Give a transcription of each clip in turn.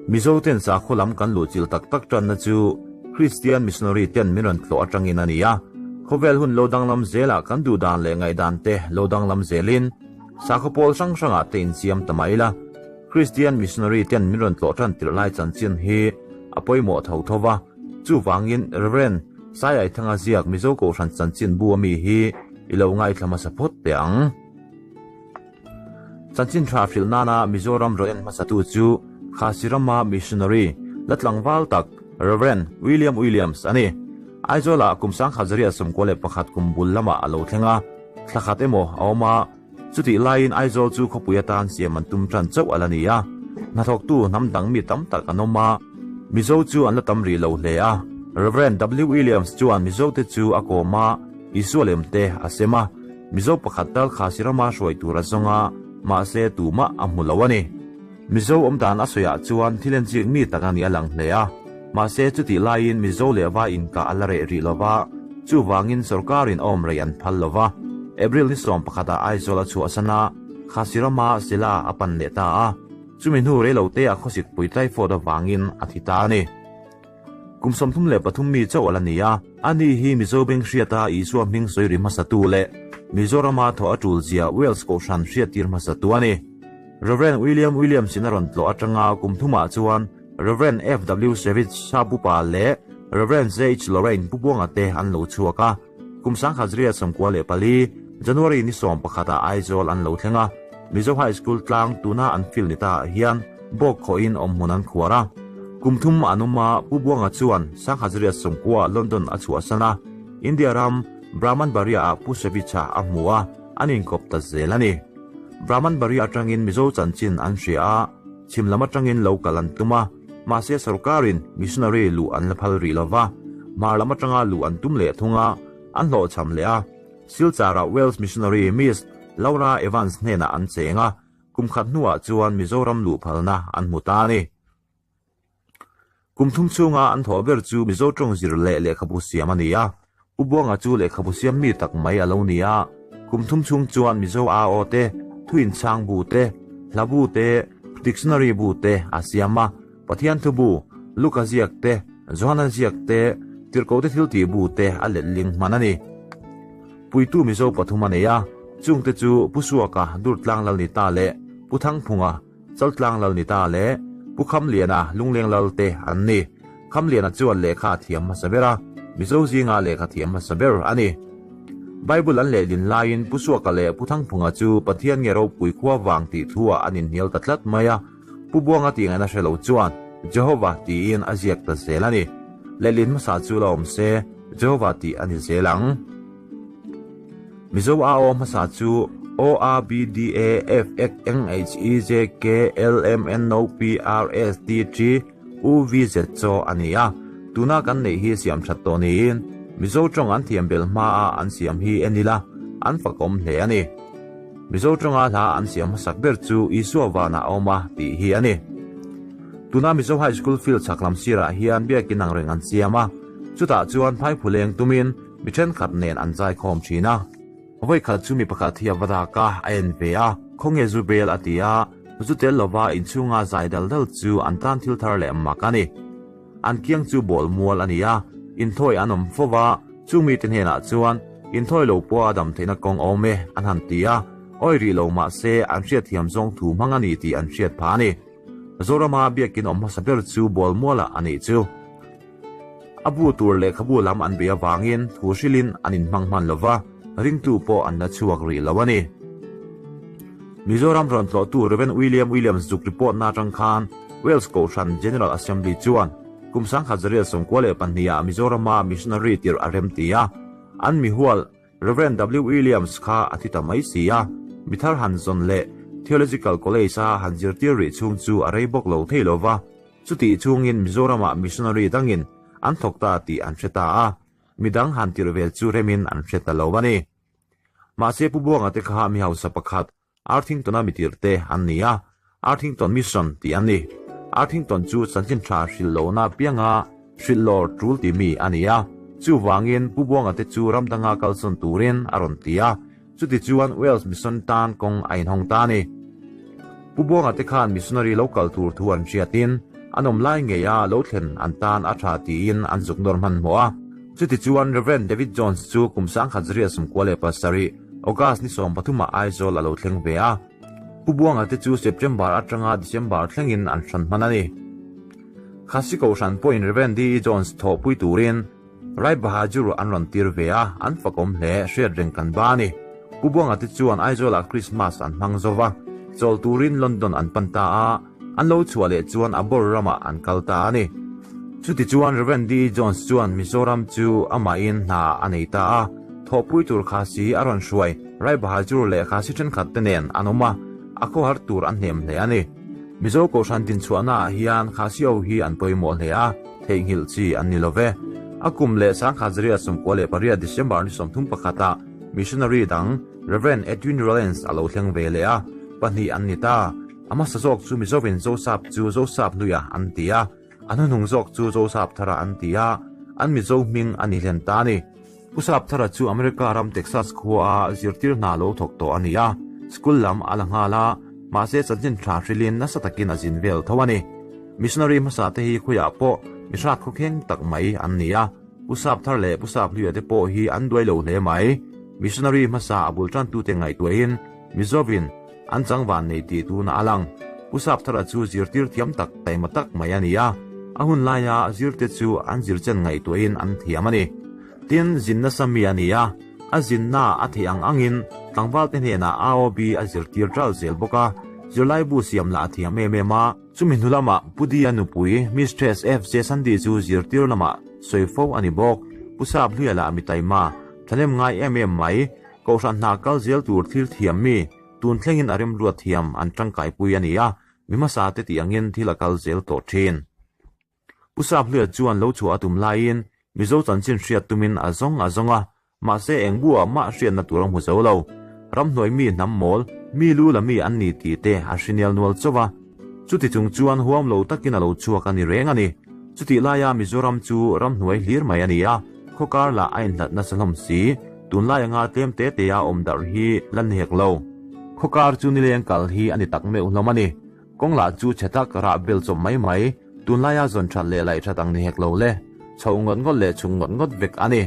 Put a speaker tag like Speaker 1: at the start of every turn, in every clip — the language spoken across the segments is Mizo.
Speaker 1: Mizo ten sakhaw lam kan luhchilh tak tak tanna chu Kristian missionary ten min rawn tlawh atangin a ni a. Khawvel hun lo danglam zelah kan duhdan leh ngaihdan te lo danglam zelin sakhaw pawl hrang hrangah te insiam ta mai ila. Kristian missionary ten min rawn tlawh tan tirh lai chanchin hi a pawimawh tho tho va, chuvangin Rev. Saiaithanga ziak Mizo Kohhran chanchin bu ami hi i lo ngaithla hmasa phawt teh ang. Chanchin tha hrilh nana Mizoram rawn en hmasatu chu Khasi rama missionary la tlangval tak Rev. William Williams a ni. Aizawlah kum 1921 kum bul lamah a lo thleng a, thla khat emaw a awm a, chutih laiin Aizawl chu khawpui atan siam an tum tan chauh a la ni a, hnathawktu hnam dang mi tam tak an awm a, Mizo chu an la tam rih lo hle a. Rev. W. Williams chuan Mizote chu a kawm a, Isua lem te a sem a. Mizo pakhat tal kha Sirama hruai tur a zawng a, mahse tumah a hmu lo a ni. Mizo awmdan a sawiah chuan thil enchik mi tak a nih a lang hle a, mahse chutih laiin Mizo leh vai inkah a la reh rih lo va, chuvangin sorkarin awm rei an phal lo va. April ni 11 ah Aizawl a chhuahsan a, kha Sirama Sela a pan leh ta a, chumi hnu reilote a khawsik pui typhoid avangin a thi ta a ni. Kum 33 mi chauh a la ni a, ani hi Mizo beng hriata Isua hming sawi ri hmasatu leh Mizorama thawh a tul zia Wales kohhran hriattir hmasatu a ni. Rev. William Williams in a rawn tlawh atanga kum thumah chuan Rev. FW Savage Sapupa leh Rev. JH Lorraine Pubuanga te an lo chhuak a, kum 1994, January ni 11 ah Aizawl an lo thleng a, Mizo High School tlang tuna an field ni ta ah hian bawk khawhin awmhmun an khuar a. Kum thum an awm a, Pu Buanga chuan 1990 London a chhuahsan a, India ram Brahmanbaria ah Pu Sevicha a hmu a, an inkawp ta zel a ni. Brahmanbaria atangin Mizo chanchin an hria a, chhim lam atangin lo kal an tum a, mahse sorkarin missionary luh an la phal rih lova, hmar lam atanga luh an tum leh thung a, an hlawhchham leh a. Silchar-ah Wales missionary Miss Laura Evans hnenah an cheng a, kum khat hnuah chuan Mizoram luh phalna an hmu ta a ni. Kum thum chhunga an thawh ber chu Mizo tawng zir leh lehkhabu siam a ni a, Pu Buanga chu lehkhabu siam mi tak mai a lo ni a, kum thum chhung chuan Mizo AO te, thuinchhang bu te, hla bu te, dictionary bu te a siam a, Pathian thu bu, Luka ziak te, Johana ziak te, Tirhkohte thiltih bu te a letling hman a ni. Puitu Mizo pathum a nei a, chungte chu Pu Suaka, Durtlang Lalnita leh Pu Thangphunga, Chaltlang Lalnita leh Pu Khamliana, Lungleng Lal te an ni. Khamliana chuan lehkha a thiam hmasa ber a, Mizo zinga lehkha thiam hmasa ber a ni. Bible an lehlin laiin Pu Suaka leh Pu Thangphunga chu Pathian nge ropui khua vang tih thu-ah an inhnial ta tlat mai a, Pu Buanga tih ngaihna hre lo chuan Jehovah tiin a ziak ta zel a ni. Lehlin hmasa chu la awm se, Jehovah tih a ni zel ang. Mizo AO hmasa chu O A B D A F X N H E J K L M N O P R S T T U V Z chaw a ni a, tuna kan neih hi siam that tawh niin Mizo tawng an thiam bel hmaa an siam hi en ila an fakawm hle a ni. Mizo tawnga hla an siam hmasak ber chu Isua vanah a awm a tih hi a ni. Tuna Mizo High School field chhak lam sirah hian biakin ang reng an siam a, chutah chuan phaiphuleng tumin mi thenkhat nen an zaikhawm thin a. Vawikhat chu mi pakhat hi a va dak a, a en ve a, khawnge zu bel a ti a, zu tel lova inchhunga zai dal dal chu an tan thil thar leh mak a ni. An kiang chu bawl mual a ni a, inthawi an awm fo va, chung mite hnenah chuan, Inthawi lo pawha dam theihna kawng a awm e, an han ti a, awi rih lo mah se an hriatthiam zawng thu hmang a ni tih an hriat phah a ni. Zorama biakin awm hmasa ber chu bawl mualah a nih chu. A bu tur lehkhabu lam an bei avangin thu hrilhin an inhmang hman lo va, ringtu pawh an la chhuak rih lo a ni. Mizoram rawn tlawhtu Rev. William Williams zuk report na atang khan Wales Kohhran General Assembly chuan kum 1992 ah Mizorama missionary tirh a rem ti a, an mihual Rev. W. Williams kha a thi ta mai si a, mithar han zawn leh Theological College a han zirtir rih chhung chu a rei bawk lo thei lo va, chutih chhungin Mizoramah missionary dangin an thawk ta tih an hre ta a, midang han tirh vel chu remin an hre ta lo a ni. Mahse Pu Buanga te kha mi hausa pakhat Arthington-a mitirte an ni a, Arthington Mission tih an ni. Arthington chu chanchin tha hrilh lohna pianga hrilh lawr tul ti mi a ni a, chuvangin Pu Buanga te chu ram danga kalsawn turin a rawn ti a, chuti chuan Wales Mission tan kawng a inhawng ta a ni. Pu Buanga te khan missionary lo kal tur thu an hriatin. An awm lai ngei a lo thlen an tan a tha tiin an zuk nawr hmanhmawh a. Chutichuan Rev. David Jones chu kum 1977, August ni 13 ah Aizawl a lo thleng ve a. Pu Buanga te chu September atanga December thlengin an hran hman a ni. Khasi Kohhran pawhin Rev. D. E. Jones thawhpui turin Rai Bahadur an rawn tir ve a, an fakawm hle, hriat reng kan ba a ni. Pu Buanga te chuan Aizawlah Krismas an hmang zo va, chawl turin London an pan ta a, an lo chhuah leh chuan a bawr ramah an kal ta a ni. Chutichuan Rev. D. Jones chuan Mizoram chu amahin hna a nei ta a, thawhpui tur Khasi a rawn hruai, Rai Bahadur leh Khasi thenkhat te nen an awm a, a khawhar tur an hnem hle a ni. Mizo Kohhran dinchhuahnaah hian Khasi ho hi an pawimawh hle a, theihnghilh chi an ni lo ve. A kum leh 1998 December ni 31 ah Missionary dang Rev. Edwin Rollins a lo thleng ve leh a, pahnih an ni ta. A hmasa zawk chu Mizovin Zosap chu Zosap hnuia an ti a, a hnuhnung zawk chu Zosap thara an ti a, an Mizo hming a ni hlen ta a ni. Pu Sapthara chu America ram Texas khua a zirtir hna lo thawk tawh a ni a, school lam a la nghal a, mahse chanchin tha hrilhin nasa takin a zin vel tho a ni. Missionary hmasa te hi khawiah pawh mi hrat khawkheng tak mai an ni a, Pu Sapthar leh Pu Saphluia te pawh hi an duai lo hle mai. Missionary hmasa a bul tantute ngaihtuahin Mizovin an changvan nei tih tuna a lang. Pu Sapthara chu zirtir thiam tak taima tak mai a ni a, a hun laia zirte chu an zirchen ngaihtuahin an thiam a ni. Tin, zin nasa mi a ni a, a zinna a theih ang angin tlangvalte hnenah AOB a zirtir ṭal zel bawk a, zirlaibu siam lah a thiam em em a. Chumi hnu lamah Pu Dia nupui Mistress FJ Sandy chu zirtir lamah sawi fo a ni bawk. Pu Sap Hluia lah mi taima, thahnem ngai em em mai, Kohhran hna kal zel tur thil thiam mi, tun thlengin a remruat thiam an tangkaipui a ni a, mi hmasa te tih angin thil a kal zel tawh thin. Pu Saphluia chuan lo chhuah a tum laiin Mizo chanchin hriat tumin a zawng a zawng a, mahse eng buah mah hriatna tur a hmu zo lo. Ramhnuai mi hnam mawl, mi lu la mi an ni tih te a hre nial nual chauh a. Chuti chung chuan huam lo takin a lo chhuak a ni reng a ni. Chutih laia Mizoram chu ramhnuai hlir mai a ni a, khawkar lah a inhlat nasa hlawm si, tunlai anga tlem te te a awm darh hi la ni hek lo. Khawkar chu nileng kal hi a ni tak meuh hlawm a ni. Kawng lah chu chhe tak rah bel chawp mai mai, tunlaia zawn that leh laih that ang ni hek lo le, chhoh ngawt ngawt leh chhuk ngawt ngawt vek a ni.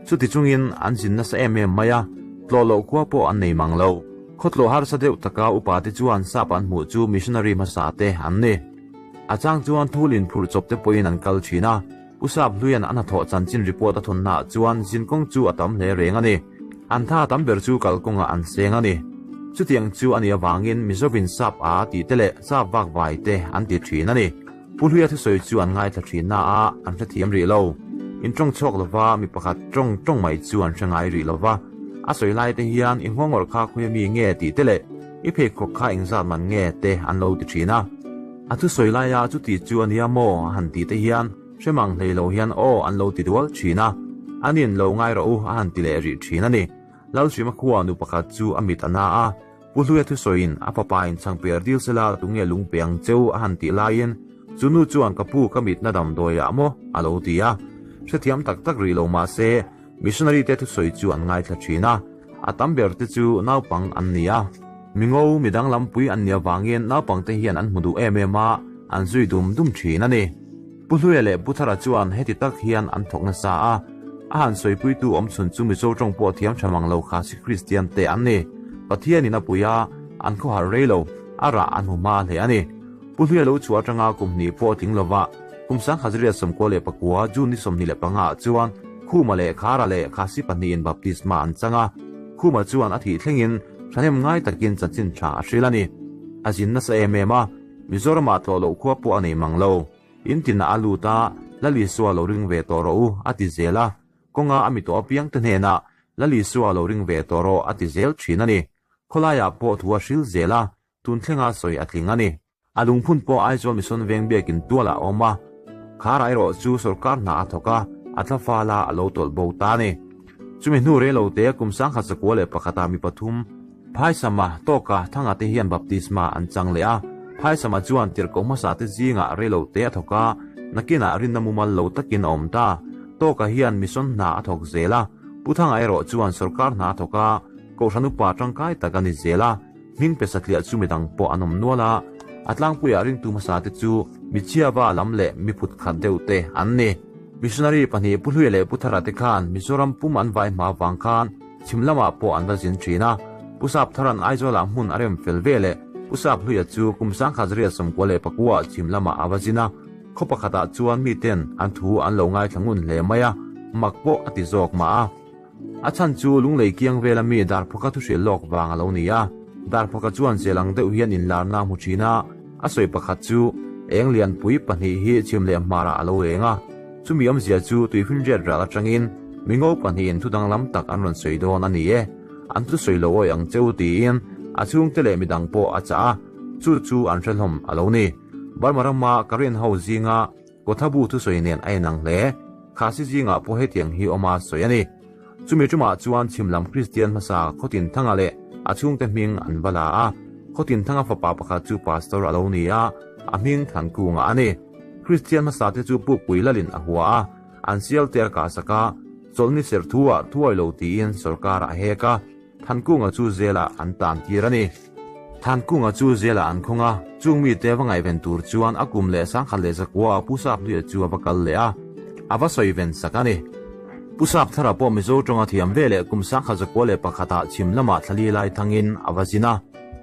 Speaker 1: Chuti chungin an zin nasa em em mai a, tlawh loh khua pawh an nei mang lo. Khawtlawh harsa deuh taka upa te chuan sap an hmuh chu missionary hmasa te an ni. A chang chuan thul inphurh chawp te pawhin an kal thin a, Pu Sap Hluian a hnathawh chanchin report a thawn hnaah chuan zinkawng chu a tam hle reng a ni. An tha tam ber chu kalkawngah an seng a ni. Chutiang chu a nih avangin Mizovin Sap a tih te leh Sap vak vai te an ti thin a ni. Pu Hluia thusawi chu an ngaithla thin na a, an hrethiam rih lo. In tawng chhuak lova mi pakhat tawng tawng mai chu an hre ngai rih lova. A sawi lai te hian i nghawngawrh kha khawi mi nge tih te leh i pheikhawk kha engzat man nge te an lo ti thin a. A thusawi laia chuti chu a nia maw a han tih te hian hre mang hlei lo hian aw an lo ti dual thin a, a nin lo ngai rawh u a han ti leh rih thin a ni. Lalhrima khua nu pakhat chu a mit a na a, Pu Hluia thusawiin a fapa in chhangper dil sela tunge lung pe ang cheu a han tih laiin chu nu chuan ka pu ka mitna damdawi ah maw a lo ti a, hrethiam tak tak rih lo mahse Missionary te thusawi chu an ngaithla thin a, a tam ber te chu naupang an ni a. Mingo mi danglampui an nih avangin naupang te hian an hmu duh em em a, an zui dum dum thin a ni. Pu Hluia leh Pu Thara chuan heti tak hian an thawk nasa a, a han sawipuitu awmchhun chu Mizo tawng pawh thiam tha mang lo kha Sikh Kristian te an ni. Pathianin a pui a, an khawharh rei lo, a rah an hmu hma hle a ni. Pu Hluia lo chhuah atanga kum hnih pawh tling lova kum 1999 June ni 25 ah chuan Khuma leh Khara leh Khasi pahnihin baptisma an chang a, Khuma chuan a thih thlengin thahnem ngai takin chanchin tha a hrilh a ni. A zin nasa em em a, Mizoramah tlawh loh khua pawh a nei mang lo. In tinah a lut a, Lal Isua lo ring ve tawh rawh u, a ti zel a, kawnga a mi tawh apiang te hnenah Lal Isua lo ring ve tawh rawh a ti zel thin a ni. Khawlaiah pawh thu a hril zel a, tun thlenga sawi a tling a ni. A lungphun pawh Aizawl Mission Veng biakin tualah a awm a, Khara erawh chu sorkar hna a thawk a, a thla fal a, a lo tawlh bo ta a ni. Chumi hnu rei lo te kum 1901 ah mi pathum, Phaisama, Tawka, Thanga te hian baptisma an chang leh a. Phaisama chuan tirhkoh hmasa te zingah rei lo te a thawk a, nakinah rinna mumal lo takin a awm ta. Tawka hian mission hna a thawk zel a, Pu Thanga erawh chuan sorkar hna a thawk a, Kohhran upa tangkai tak a ni zel a. Hming pe satliah chu midang pawh an awm nual a, A tlangpuiah ringtu hmasate chu michhiava lam leh mi phut khat deuh te an ni. Missionary pahnih Pu Hluia leh Pu Thara te khan Mizoram pum an vai hma vang khan chhim lamah pawh an va zin thin a. Pu Sap Tharan Aizawlah hmun a rem fel ve leh Pu Sap Hluia chu kum 1969 ah chhim lamah a va zin a. Khaw pakhatah chuan miten an thu an lo ngaithla ngun hle mai a, mak pawh a ti zawk mah a. A chhan chu lunglei kiang vela mi Darphawka thuhrilh lawk vang a lo ni a. Darphawka chuan zel ang deuh hian inlarna a hmu thin a, a sawi pakhat chu eng lianpui pahnih hi chhim leh hmarah a lo eng a. Chumi awmzia chu tuifinriat ral atangin mi ngo pahnihin thu danglam tak an rawn sawi dawn a ni e. An thusawi lo awi ang che u tiin a chhungte leh midang pawh a chah a, chu chu an hre hlawm a lo ni. Burma rama Karen ho zinga Kawthabu thusawi nen a inang hle. Khasi zingah pawh hetiang hi awm a sawi a ni. Chumi tumah chuan chhim lam Kristian hmasa Khawtinthanga leh a chhungte hming an va la a. Khawtinthanga fapa pakhat chu pastor a lo ni a, a hming Thankungah a ni. Kristian hmasate chu Pukpui lalin a hua a, an sial te a kahsak a, chawlhni serh thuah thuai lo tiin sawrkarah a hek a. Thankunga chu zelah an tan tir a ni. Thankunga chu zelah an khawng a, chung mite va ngaihven tur chuan a kum leh 1009 ah Pu Saphluia chu a va kal leh a, a va sawi ven sak a ni. Pu Sapthara pawh Mizo tawnga thiam ve leh kum 1091 ah chhim lamah thlali lai thangin a va zin a,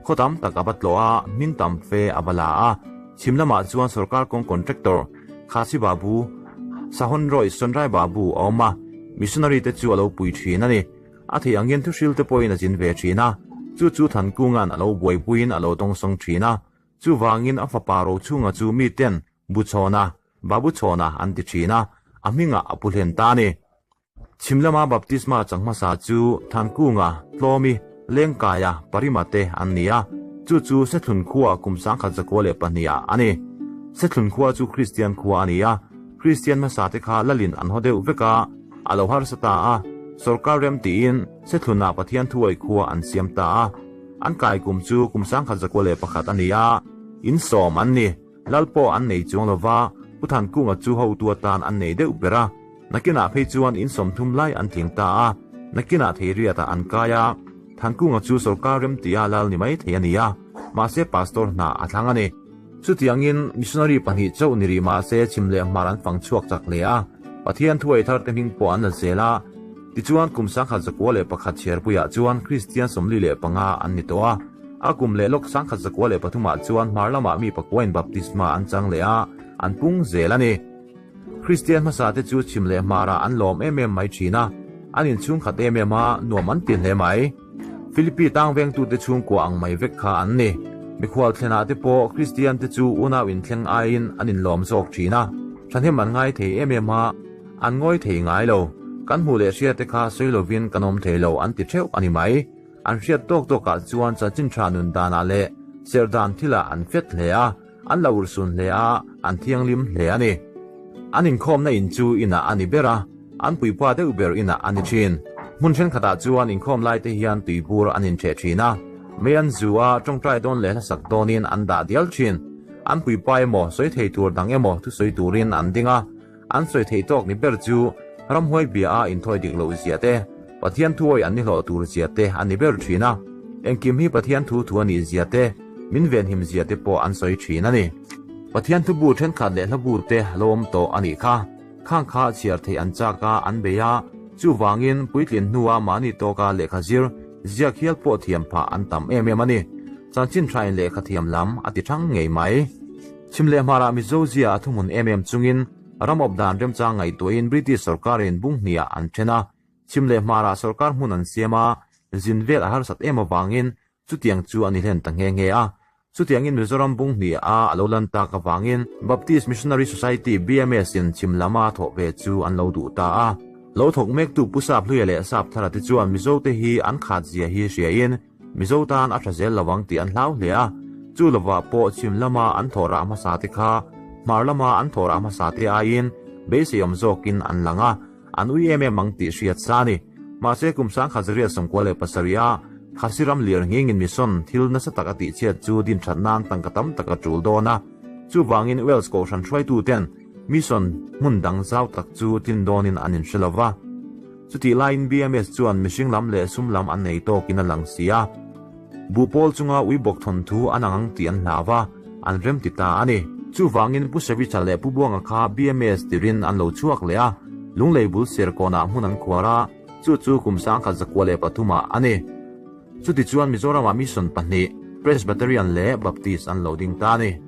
Speaker 1: khaw tam tak a va tlawh a, hming tam fe a va la a. Chhim lamah chuan sorkar kawng contractor Khasi Babu, Sahon Roy Sonrai Babu a awm a, missionary te chu a lo pui thin a ni. A theih angin thuhril te pawhin a zin ve thin a, chu chu Thankunga'n a lo buaipuiin a lo dawngsawng thin a, chuvangin a fapa Rochhunga chu miten Buchhawna, Babuchhawna an ti thin a, a hmingah a pu hlen ta a ni. Chhim lama baptisma chang hmasa chu Thankunga, Tlawmi, Lengkaia, Parima te an ni a, chu chu Sethlun khua kum 1902 ah a ni. Sethlun khua chu Kristian khua a ni a, Kristian hmasa te kha lalin an haw deuh vek a, A lo harsa ta a, sorkar rem tiin Sethlunah Pathian thuai khua an siam ta a. An kai kum chu kum 1901 a ni a, in sawm an ni. Lal pawh an nei chuang lo va, Pu Thankunga chu hotu atan an nei deuh ber a. Nakinah phei chuan in 30 lai an tling ta a, nakinah Theiriatah an kai a. Thankunga chu sorkar rem tia lal ni mai thei a ni a, mahse pastor hna a thlang a ni. Chutiangin missionary pahnih chauh ni rih mahse chhim leh hmar an fang chhuak chak hle a, Pathian thuai thar te hming pawh an la zel a. Tichuan kum 1901 chhiarpuiah chuan Kristian 45 an ni tawh a. A kum leh lawk 1903 ah chuan hmar lamah mi pakuain baptisma an chang leh a, an pung zel a ni. Kristian hmasa te chu chhim leh hmarah an lawm em em mai thin a, an inchhungkhat em em a, nuam an ti hle mai. Philippi tangvengtute chhungkua ang mai vek kha an ni. Mikhual thlenah te pawh Kristian te chu unau inthleng aiin an inlawm zawk thin a, thahnem an ngai thei em em a, an ngawi thei ngai lo. Kan hmuh leh hriat te kha sawi lovin kan awm thei lo an ti theuh a ni mai. An hriat tawk tawkah chuan chanchin tha nun danah leh serh dan thilah an fet hle a, an lo urhsun hle a, an thianghlim hle a ni. An inkhawmna in chu inah a ni ber a, an puipa deuh ber inah a ni thin. Hmun thenkhatah chuan inkhawm laite hian tuibur an intheh thin a, mei an zu a, tawngtai dawn leh hlasak dawnin an dah dial thin. An puipa emaw, sawi thei tur dang emaw thusawi turin an ding a, An sawi theih tawk ni ber chu ramhuai bia a inthawi dik loh zia te, Pathian thuawi an ni hlawh tur zia te a ni ber thin a. Engkim hi Pathian thu thu a nih zia te, min venhim zia te pawh an sawi thin a ni. Pathian thubu thenkhat leh hlabu te lo awm tawh a nih kha. Khang kha chhiar theih an chak a, an bei a, chuvangin puitlin hnua mahni tawka lehkha zir, ziak hial pawh thiam phah an tam em em a ni. Chanchin thain lehkha thiam lam a ti thang ngei mai. Chhim leh hmarah Mizo zia a thuhmun em em chungin ram awp dan remchang ngaihtuahin British sorkarin bung hniah an then a, chhim leh hmarah sorkar hmun an siam a, zin vel a harsat em avangin chutiang chu a ni hlen ta nghe nghe a. Chutiangin Mizoram bung hnih a a lo lan tak avangin Baptist Missionary Society, BMS, in chhim lama thawh ve chu an lo duh ta a. Lo thawk mektu Pu Sap Hluia leh Sap Thara te chuan Mizote hi an khat zia hi hriain Mizo tan a tha zel lo ang tih an hlau hle a, chu lovah pawh chhim lama an thawh rah hmasa te kha hmar lama an thawh rah hmasa te aiin beiseiawm zawkin an lang a, an ui em em ang tih hriat sa a ni. Mahse kum 1997 a Khasi ram lir nghingin mission thil nasa tak a tihchhiat chu din that nan tangka tam tak a tul dawn a, chuvangin Wales kohhran hruaitu ten mission hmun dang zau tak chu tin dawnin an inhre lo va. Chutih laiin BMS chuan mihring lam leh sum lam an nei tawkin a lang si a. Buhpawl chunga ui bawk thawnthu an ang ang tih an hlau va. an remti ta a ni. Chuvangin Pu Savicha leh Pu Buanga kha BMS tirin an lo chhuak leh a, Lunglei bul Serkawnah hmun an khuar a, chu chu kum 1903 ah a ni. Chutichuan Mizoramah mission pahnih, Presbyterian leh Baptist an lo ding ta a ni.